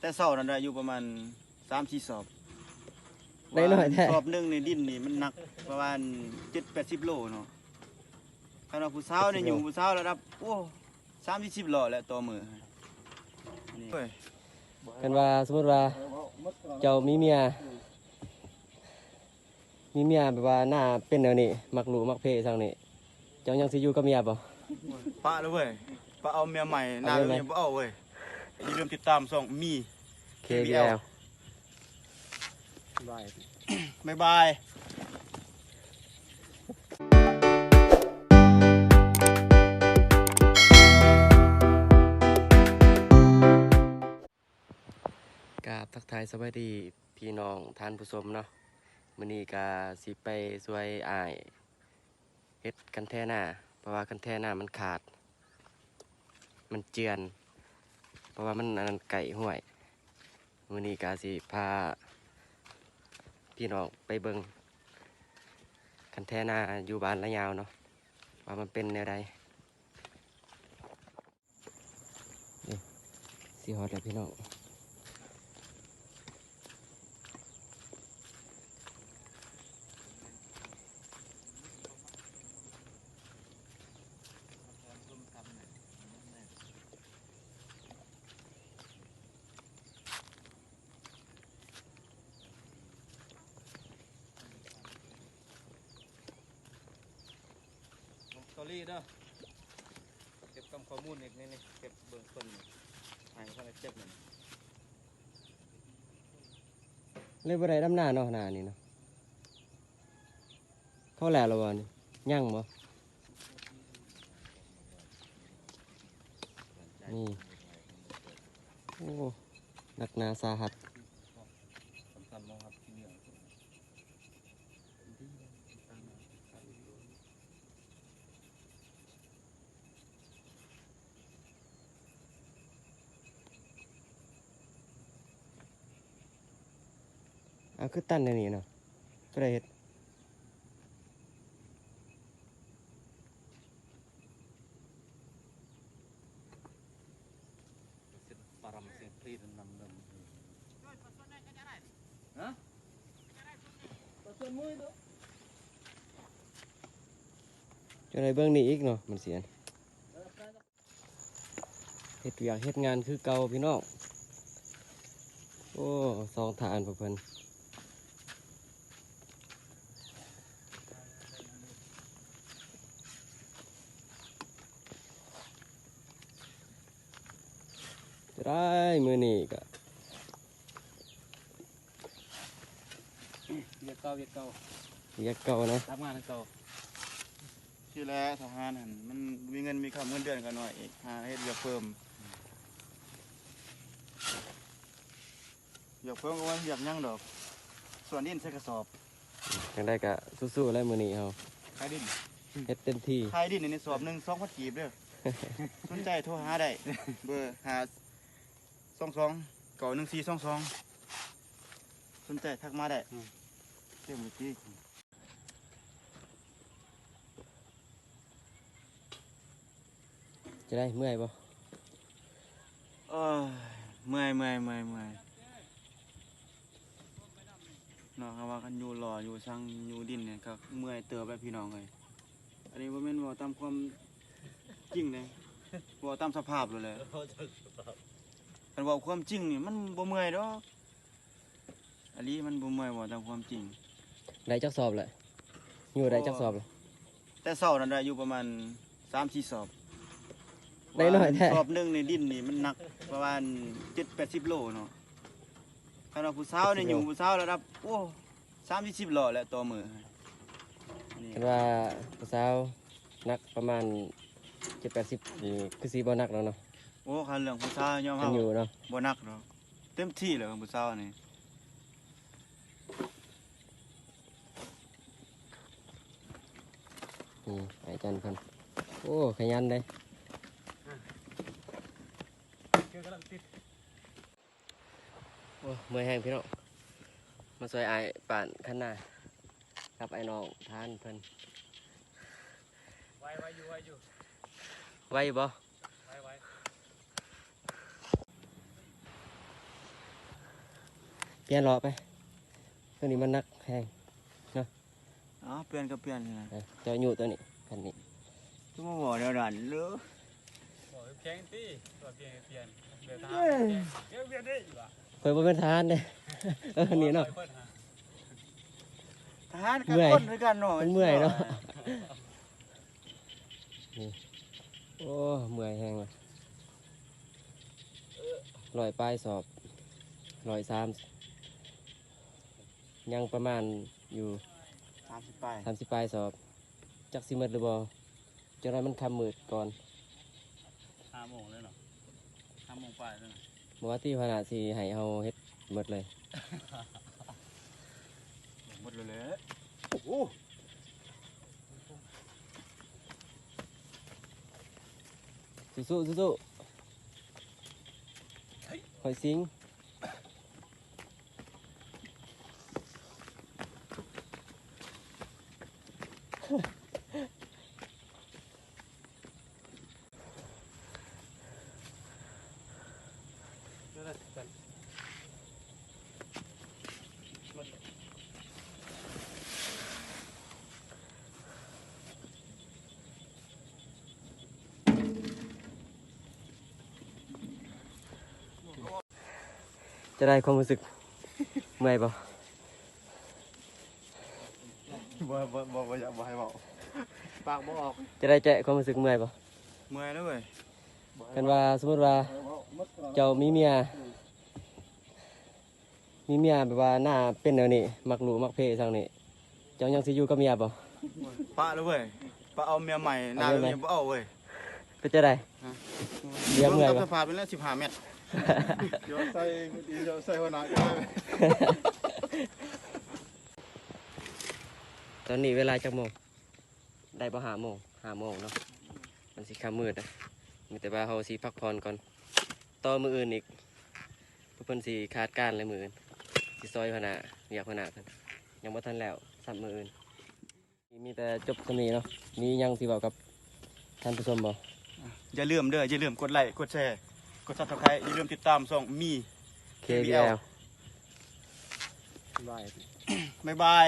ແຕ່ເຊົ້ານັ້ນໄດ້ຢູ່ປະມານສາມສີ່ສອບ ໄດ້ໜ້ອຍແທ້ ວ່າສອບໜຶ່ງນີ້ດິນນີ້ມັນໜັກປະມານເຈັດແປດສິບໂລເນາະ. ຄັນວ່າຜູ້ສາວນີ້ ແປດສິບໂລ ຍູ້ຜູ້ສາວລະດັບ ໂອ້ ສາມສີ່ສິບລໍ້ແຫຼະຕໍ່ມື້. ອັນນີ້ ເອີຍ ຄັນວ່າສົມມຸດວ່າເຈົ້າມີເມຍ ມີເມຍແບບວ່າໜ້າເປັນແນວນີ້ ມັກລຸມັກເພະຈັ່ງນີ້ ເຈົ້າຍັງຊິຢູ່ກັບເມຍບໍ່? ປະເລີຍເວີຍ ປະເອົາເມຍໃໝ່ ເອົາເມຍໃໝ່ ໜ້າແບບນີ້ບໍ່ເອົາເວີຍ. ຢ່າລືມຕິດຕາມຊ່ອງມີ ເຄບີແອລ ບາຍບາຍ. ກາບທັກທາຍສະບາຍດີພີ່ນ້ອງທ່ານຜູ້ຊົມເນາະ. ມື້ນີ້ກະຊິໄປຊ່ວຍອ້າຍເຮັດຄັນແທນາ ເພາະວ່າຄັນແທນາມັນຂາດ ມັນເຈື່ອນ ເພາະວ່າມັນອັນນັ້ນໃກ້ຫ້ວຍ. ມື້ນີ້ກະຊິພາພີ່ນ້ອງໄປເບິ່ງຄັນແທນາຢູ່ບ້ານລະຍາວເນາະ ວ່າມັນເປັນແນວໃດ. ນີ້ ຊິຮອດແລ້ວພີ່ນ້ອງ. ສະຕໍຣີເດີ ເກັບກຳຂໍ້ມູນອີກນີ້ ນີ້ ເກັບເບິ່ງຕົ້ນນີ້ ໃຫ້ເພິ່ນເກັບນີ້. ເລີຍບໍ່ໄດ້ດຳນາເນາະ ໜ້ານີ້ເນາະ. ເຂົາແລ້ວລະບໍ່ນີ້? ຍັງບໍ່? ນີ້ ໂອ້ ໜັກໜາສາຫັດ. ເອົາ ຄືຕັນແນວນີ້ເນາະ ຜູ້ໃດເຮັດ? ຈັ່ງໃດເບິ່ງນີ້ອີກເນາະ ມັນຊິອັນ ເຮັດວຽກເຮັດງານຄືເກົ່າພີ່ນ້ອງ. ໂອ້ ສອງທ່ານພວກເພິ່ນ ຈະໄດ້ມື້ນີ້ກະ ວຽກເກົ່າ ວຽກເກົ່າ ວຽກເກົ່ານະ ຮັບງານຄືເກົ່າ. ຊິແຫຼະ ທະຫານຫັ້ນ ມັນມີເງິນມີຄຳ ເງິນເດືອນກໍໜ້ອຍອີກ ຫາເຮັດວຽກເພີ່ມ. ວຽກເພີ່ມກໍບໍ່ແມ່ນວຽກຫຍັງດອກ ສວນດິນໃສ່ກະສອບ. ຈັ່ງໃດກໍສູ້ໆແຫຼະ ມື້ນີ້ເຮົາຂາຍດິນ ເຮັດເຕັມທີ່. ຂາຍດິນນີ້ສອບໜຶ່ງສອງພັນກີບເດີ. ສົນໃຈໂທຫາໄດ້ ເບີ ຫ້າສອງສອງ ເກົ້າໜຶ່ງສີ່ສອງສອງ ສົນໃຈທັກມາໄດ້. ອືມ ເຕັມທີ່. ຈະໄດ້ເມື່ອຍບໍ່? ໂອ້ຍ ເມື່ອຍ ເມື່ອຍ ເມື່ອຍ ເມື່ອຍເນາະ. ເຮົາວ່າຄັນຢູ່ຫຼໍ່ຢູ່ສັງຢູ່ດິນນີ້ກໍເມື່ອຍເຕີບແຫຼະພີ່ນ້ອງເອີຍ. ອັນນີ້ບໍ່ແມ່ນເວົ້າຕາມຄວາມຈິງເດ້ ເວົ້າຕາມສະພາບໂລດແຫຼະ. ຄັນເວົ້າຄວາມຈິງນີ້ມັນບໍ່ເມື່ອຍດອກ. ອີ່ຫຼີ ມັນບໍ່ເມື່ອຍ ເວົ້າຕາມຄວາມຈິງ. ໄດ້ຈັກສອບແຫຼະ? ຢູ່ໄດ້ຈັກສອບແຫຼະ? ແຕ່ເຊົ້ານັ້ນໄດ້ຢູ່ປະມານສາມສີ່ສອບ. ໄດ້ໜ້ອຍແທ້ ສອບໜຶ່ງນີ້ດິນນີ້ມັນໜັກປະມານເຈັດແປດສິບໂລເນາະ. ຄັນວ່າຜູ້ສາວນີ້ ແປດສິບໂລ ຢູ່ຜູ້ສາວລະດັບ ໂອ້ ສາມສີ່ສິບລໍ້ແຫຼະຕໍ່ມື້. ອັນນີ້ ຄັນວ່າຜູ້ສາວໜັກປະມານເຈັດແປດສິບນີ້ ຄືຊິບໍ່ໜັກແລ້ວເນາະ. ໂອ້ ຄັນເລື່ອງຜູ້ສາວຍອມຮັບ ຄັນຢູ່ເນາະ ບໍ່ໜັກດອກ. ເຕັມທີ່ແລ້ວຜູ້ສາວນີ້. ນີ້ອ້າຍຈັນເພິ່ນ ໂອ້ ຂະຫຍັນເດ້. ໂອ້ ເມື່ອຍແຮງພີ່ນ້ອງ ມາຊ່ວຍອ້າຍປານຄັນນາກັບອ້າຍນ້ອງທ່ານເພິ່ນ. ໄວ ໄວຢູ່ ໄວຢູ່. ໄວຢູ່ບໍ່? ໄວ ໄວ. ປ່ຽນລໍ້ໄປ. ໂຕນີ້ມັນໜັກແຮງເນາະ. ເອົາ ປ່ຽນກໍປ່ຽນນີ້ນະ. ເອີ ເຈົ້າຍູ້ໂຕນີ້ ຄັນນີ້. ຄືມາເວົ້າແນວນັ້ນເດີ. ເວົ້າແຂງຕິ ວ່າປ່ຽນ ປ່ຽນ ປ່ຽນທະຫານ. ເອີ ເຈົ້າປ່ຽນໄດ້ຢູ່ຫວາ? ຂ້ອຍບໍ່ແມ່ນທະຫານເດ້. ເອີ ນີ້ເນາະ ທະຫານກັບຄົນຄືກັນເນາະ. ເມື່ອຍ ມັນເມື່ອຍເນາະ. ນີ້ ໂອ້ ເມື່ອຍແຮງເລີຍ. ຮ້ອຍປາຍສອບ ຮ້ອຍສາມ ຍັງປະມານຢູ່ ສາມສິບປາຍ ສາມສິບປາຍສອບ. ຈັກຊິໝົດຫຼືບໍ່? ຈັກໜ້ອຍມັນຄ່ຳມືດກ່ອນ. ຫ້າໂມງແລ້ວເນາະ ຫ້າໂມງປາຍແລ້ວນະ. ບໍ່ວ່າຕິ ພະນະຊິໃຫ້ເຮົາເຮັດໝົດເລີຍ. ໝົດເລີຍແຫຼະ. ໂອ້ໂຫ ສູ້ໆ ສູ້ໆ ຫອຍສິງ. ຈະໄດ້ຄວາມຮູ້ສຶກເມື່ອຍບໍ່? ບໍ່ ບໍ່ ບໍ່ ບໍ່ຢາກ ບໍ່ໃຫ້ເວົ້າ ປາກບໍ່ອອກ. ຈະໄດ້ແຈະຄວາມຮູ້ສຶກເມື່ອຍບໍ່? ເມື່ອຍແລ້ວເວີຍ. ຄັນວ່າສົມມຸດວ່າເຈົ້າມີເມຍ ມີເມຍແບບວ່າໜ້າເປັນແນວນີ້ ມັກລຸມັກເພະຈັ່ງນີ້ ເຈົ້າຍັງຊິຢູ່ກັບເມຍບໍ່? ປະເລີຍເວີຍ ປະເອົາເມຍໃໝ່. ໜ້າແບບນີ້ບໍ່ເອົາເວີຍ. ເປັນຈັ່ງໃດ? ເມຍເມື່ອຍບໍ່? ສະພາບນີ້ແຫຼະ ສິບຫ້າແມັດ. ດຽວໃສ່ ດຽວໃສ່ຫົວໜ້າ. ຕອນນີ້ເວລາຈັກໂມງ? ໄດ້ບໍ່ ຫ້າໂມງ ຫ້າໂມງເນາະ. ມັນຊິຄ່ຳມືດ ມີແຕ່ວ່າເຮົາຊິພັກຜ່ອນກ່ອນ ຕໍ່ມື້ອື່ນອີກ. ເພິ່ນຊິຄາດການແລ້ວມື້ອື່ນ ຊິຊ່ອຍຫົວໜ້າ ວຽກຫົວໜ້າເພິ່ນ ຍັງບໍ່ທັນແລ້ວຊ້ຳມື້ອື່ນ. ມີແຕ່ຈົບສ່ຳນີ້ເນາະ. ມີຫຍັງຊິເວົ້າກັບທ່ານຜູ້ຊົມບໍ່? ຢ່າລືມເດີ ຢ່າລືມກົດໄລ ກົດແຊ ກົດ Subscribe ຢ່າລືມຕິດຕາມຊ່ອງມີ KBL. ບາຍບາຍ.